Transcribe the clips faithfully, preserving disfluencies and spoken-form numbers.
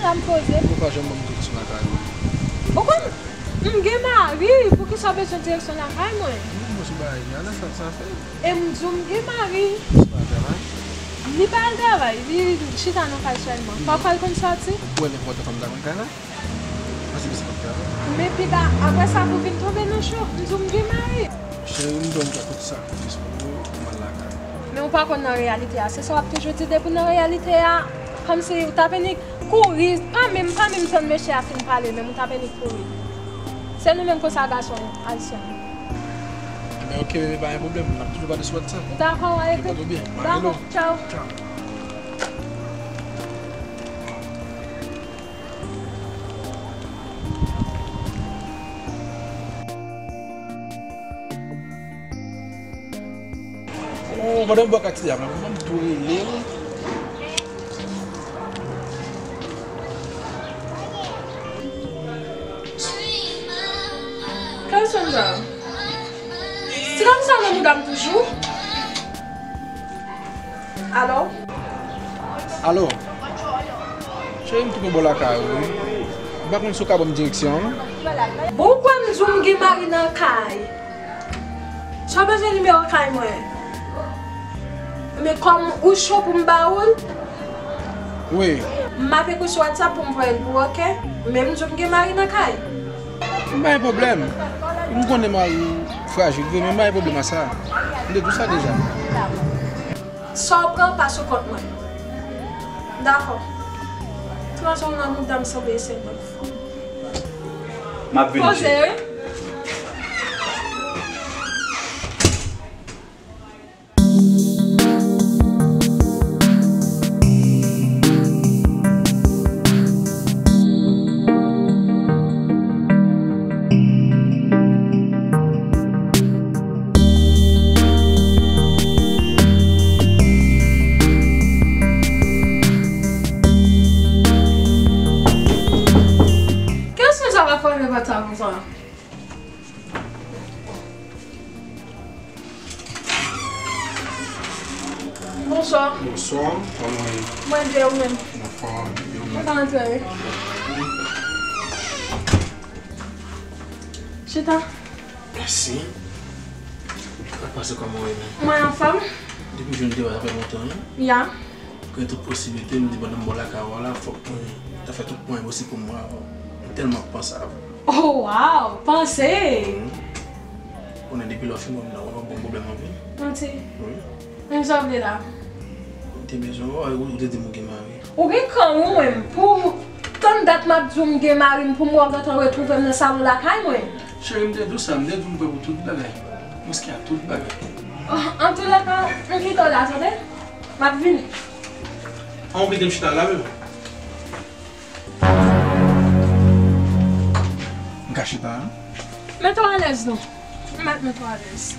Sa m poze. Ou pa janm ban m direksyon lakay ou. Ou konn, m gen mari, poukisa w bezwen direksyon lakay mwen? Non, mwen sou bagay, gade sa, sa fè. E m di w m gen mari. Misye pa al travay? Li pa al travay, li chita nan kay sèlman. Pafwa l konn sòti. Ou kwè nenpòt fanm ta konn kay la? Mwen se misye k ap travay. Men piga, apre sa pou vin tonbe nan cho, m di w m gen mari. Cheri, m dwe fè tout sakrifis pou ou, pou m al lakay. Men ou pa konn nan reyalite a. Se sa w ap toujou di, depi w nan reyalite a, kòmsi ou t ap annik kouri, pa menm, pa menm tann mesye a fin pale, menm ou t ap annik kouri. Se nou menm konsa gason ayisyen. Ebyen, oke, bebe, pa gen pwoblèm. N ap toujou pale sou WhatsApp. Dakò, oke. Dakò, tchaw. Tchaw. Oh, pandan m bwè kati a, mwen, mwen tou rele l. Kèlson sa? Ti dam sa nan bouda m toujou. Alo? Alo? Cheri, m tou pran bò lakay ou, wi. M pa konn si w ka ban m direksyon an. Bon, ou kwè m di w m gen mari nan kay? Sa w bezwen nimewo kay mwen? Men kòm ou cho pou m ba ou l? Wi. M ap ekri sou WhatsApp pou m voye l pou ou, oke? Men m di w m gen mari nan kay. M pa gen pwoblèm. M konnen mari w frajil vre, men m pa gen pwoblèm a sa. M te di w sa deja. Sa w pran pa sou kont mwen. Dakò. Twa zòn nan mouda m sanble se mwen. M ap vin. Poze, wi. Kèlson sa va fè nan pòt sa konsa? Bonswa. Bonswa, kòman w ye? Mwen byen, ou menm? Anfòm, e ou menm? Mwen ka antre, wi. Chita. Mèsi. Sa k pase, kòman w ye menm? Mwen anfòm. Depi jodi a, sa fè lontan, wi. Ya. Gen tout posiblite, m di pandan m bò lakay ou a la, fòk mwen ta fè tout mwayen posib pou m wè avè w. M tèlman ap panse avè w. Oh, wow! Panse! Konnen depi lè w fin wè m nan, w ap ban m pwoblèm anpil. Manti. Wi. Men sa w vle la? M te bezwen wè w, ou te di m ou gen mari. Ou gen kan ou menm pou tann dat m ap di w m gen mari m pou m wè w gentan retwouve m nan salon lakay mwen. Cheri, m te di w sa, m te di w m prè pou tout bagay. Mwen prèske a tout bagay. Antoulèka, m kite w la, tande? M ap vini. An, ou kite m chita la, bebe? M ka chita, wi. Mete w alèz, non. M mèt mete w alèz.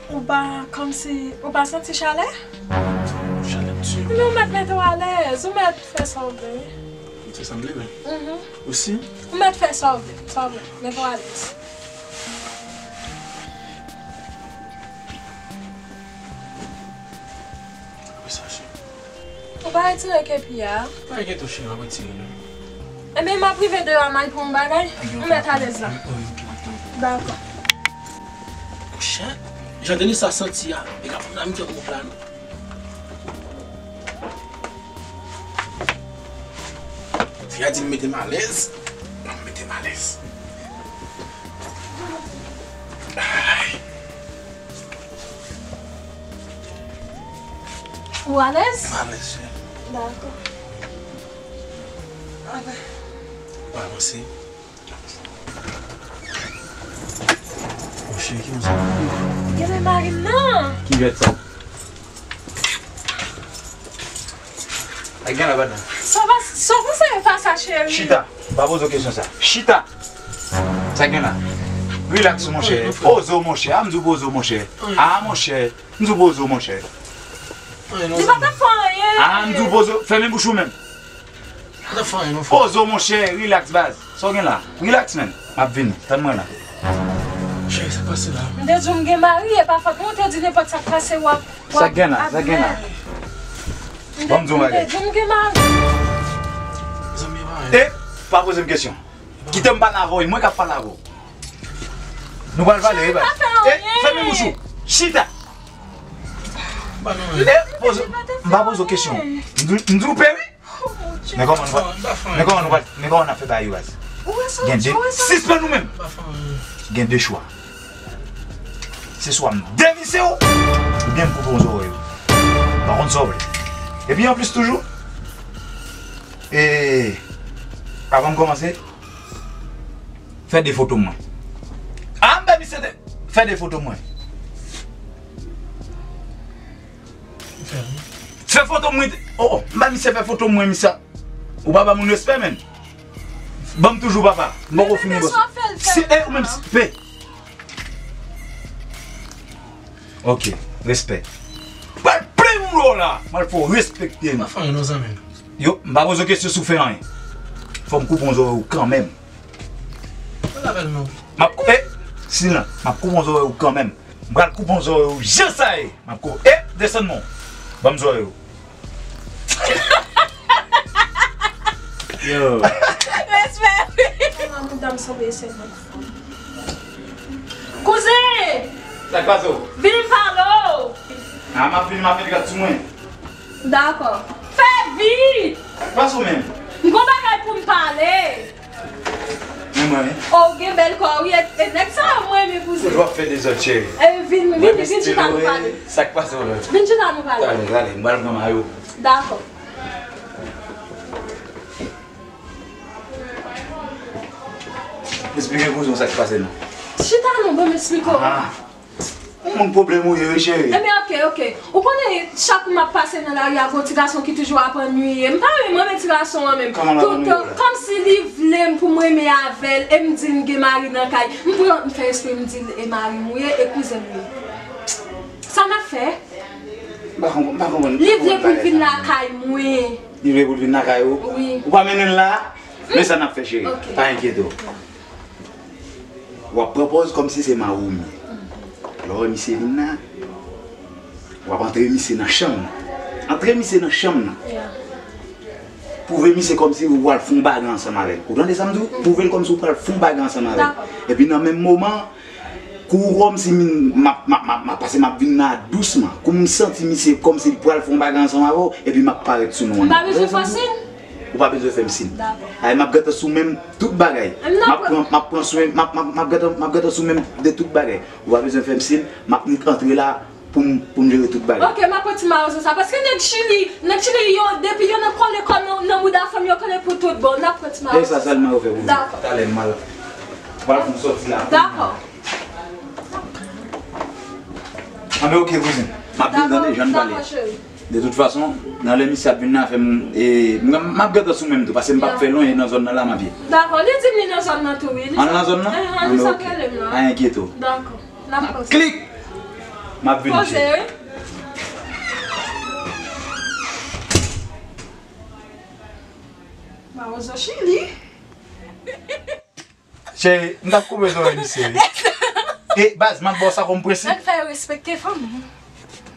Ou pa, kòmsi, ou pa santi chalè? Chalè m sou. Men ou mèt mete w alèz, ou mèt fè sa w vle. Se sa m vle, wi. Mhm. Ou si? Ou mèt fè sa w vle, sa w vle. Mete w alèz. Ou pa retire kepi a? Pa enkyete w, cheri, m ap retire l. Ebyen, m ap rive deyò a, m al pran yon bagay. Ou mèt alèz la. Wi, wi, wi. Dakò. Monchè, jan Denis sa santi a, e ka pou n a mitan gwoup la, non. Fi a di m mete m alèz, m ap mete m alèz. Ay. Ou alèz? M alèz, cheri. Dakò. Ann avanse. Monchè, ki moun sa? Gen nan mari m nan. Ki jwèt sa? Sa gen la, banda? Sa va, sa w panse de sa, cheri? Chita. Pa poze w kesyon sa. Chita. Sa gen la? Rilaks, monchè. Poze w, monchè. A, m di w poze w, monchè. A, monchè. M di w poze w, monchè. Li pa t ap fè anyen. A, m di w poze w. Fèmen bouch ou menm. Li pa t ap fè anyen, non, frè. Poze w, monchè. Rilaks, baz. Sa w gen la? Rilaks, menn. M ap vini. Tann mwen la. Cheri, sa k pase la? M te di w m gen mari, e pa fòt mwen, ou te di nenpòt sa k pase, w ap, w ap. Sa k gen la? Sa k gen la? Ban m di w yon bagay. Zanmi, pa anyen. E, pa poze m kesyon. Kite m pale avè w, e mwen k ap pale avè w. Nou pral pale, wi, baz. E, fèmen bouch ou. Chita. E, poze, m pa poze w kesyon. M di, m di w pe, wi. Men kòman nou pral, men kòman nou pral, men kòman n ap fè bagay yo, baz? Gen de, sispann ou menm. Gen de chwa. Se swa m devise w, oubyen m koupe yon zòrèy ou. Pa konn sa w vle. Epi anplis toujou, e, avan m kòmanse, fè de foto mwen. A, m ba misye de, fè de foto mwen. Fè foto mwen. Oh, oh, m ba misye fè foto mwen, misye. Ou pa ba moun respè, menm. Ban m toujou, papa. M poko fini, bòs. Si, e, ou menm, si, pe. Ok, respè. Pral plen moun la. Mwen fò respekte m. Pa fè anyen non, zanmi. Yo, m pa poze w kesyon si w fè anyen. Fò m koupe yon zòrèy ou kanmenm. Mwen avè l non. M ap koupe. Silan. M ap koupe yon zòrèy ou kanmenm. M pral koupe yon zòrèy ou jan sa ye. M ap koupe. E, desann non. Ban m zòrèy ou. Yo. Respè. Kouzen! Sa k pase w? Vin m pale w. A, m ap vini, m ap met gad sou mwen. Dakò. Fè vit! Sa k pase w menm? M gon bagay pou m pale. Men mwen, wi. O, w gen bèl kò, wi. E, e nèg sa yo, mwen renmen kouzen. Ou w ap fè dezòd, cheri. E, vin, vin, vin chita nou pale. Sa k pase w la? Vin chita nou pale. Talè, talè, m pral pran mayo. Dakò. Esplike kouzen w sa k pase non. Chita non, ban m esplike w. Ah. Yon moun pwoblèm ou ye, wi, cheri. Ebyen, ok, ok. Ou konnen, chak m ap pase nan lari a, gon ti gason ki toujou ap annuiye m. M pa renmen, mwen renmen ti gason an menm. Kòman l ap annuiye w la? Kòmsi li vle m pou m renmen avè l, e m di l m gen mari nan kay. M pran, m fè espre m di l e mari m ou ye, e kouzen m ou ye. Sa n ap fè? M pa konprann, m pa konprann. Li vle pou l vin lakay mwen. Li vle pou l vin lakay ou? Wi. Ou pa mennen l la? Men sa n ap fè, cheri. Ok. Pa enkyete w. W ap pran pòz kòmsi se mari w m ye. Lè w wè misye vin la, w ap antre misye nan chanm nan. Antre misye nan chanm nan. Yeah. Pwouve misye kòmsi ou pral fè yon bagay ansanm avè l. Ou tande sa m di w? Pwouve l kòmsi ou pral fè yon bagay ansanm avè l. Dakò. Epi nan menm moman, kou w kòmsi m ap, m ap, m ap, m ap pase, m ap vin la dousman. Kou m santi misye kòmsi li pral fè yon bagay ansanm avè w, epi m ap parèt sou non an. M pa bezwen fè w siy? Ou pa bezwen fè m siy. Dakò. Ay, m ap gentan sou men m tout bagay. M ap pran, m ap pran swen, m ap, m ap, m ap gentan, m ap gentan sou men m de tout bagay. Ou pa bezwen fè m siy, m ap nik antre la pou m, pou m jere tout bagay. Ok, m ap pran ti mawozo sa, paske nèg Chili, nèg Chili yo, depi yo nan kole kò nan, nan bouda fanm, yo kole pou tout bon. N ap pran ti mawozo sa. E sa sèlman yo fè pou mwen. Dakò. Talè m al. Pral fè m sòti la. Dakò. Anben, ok, kouzin. M ap vin tande, jan n pale. Dakò, cheri. De tout fason, nan lè misye ap vin nan afè m, e, m, m ap gentan sou men m tou, paske m p ap fè lwen, e nan zòn nan la m ap ye. Dakò, li di m li nan zòn nan tou, wi. Ann nan zòn nan? Anben, ok. Pa enkyete w. Dakò. N ap poze. Klik! M ap vin. Poze, wi. Mawozo Chili. Cheri, m t ap koupe zòrèy misye, wi. E, baz, m ap ba w sa kòm prensip. Nèg fè yo respekte fanm.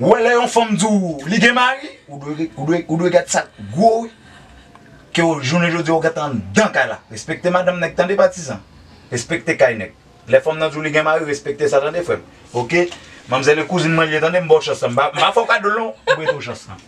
Ou wè lè yon fanm di w li gen mari, ou dwe, ou dwe, ou dwe gad sa gwo, wi. Ke w, jounen jodi a, w gentan anndan kay la. Respekte madanm nèg, tande patizan. Respekte kay nèg. Lè fanm nan di w li gen mari, respekte sa, tande, frè m. Ok? Manmzèl e kouzin mwen li ye, tande, m ba w chans lan. M pa, m pa fè w kado l non, m prete w chans lan.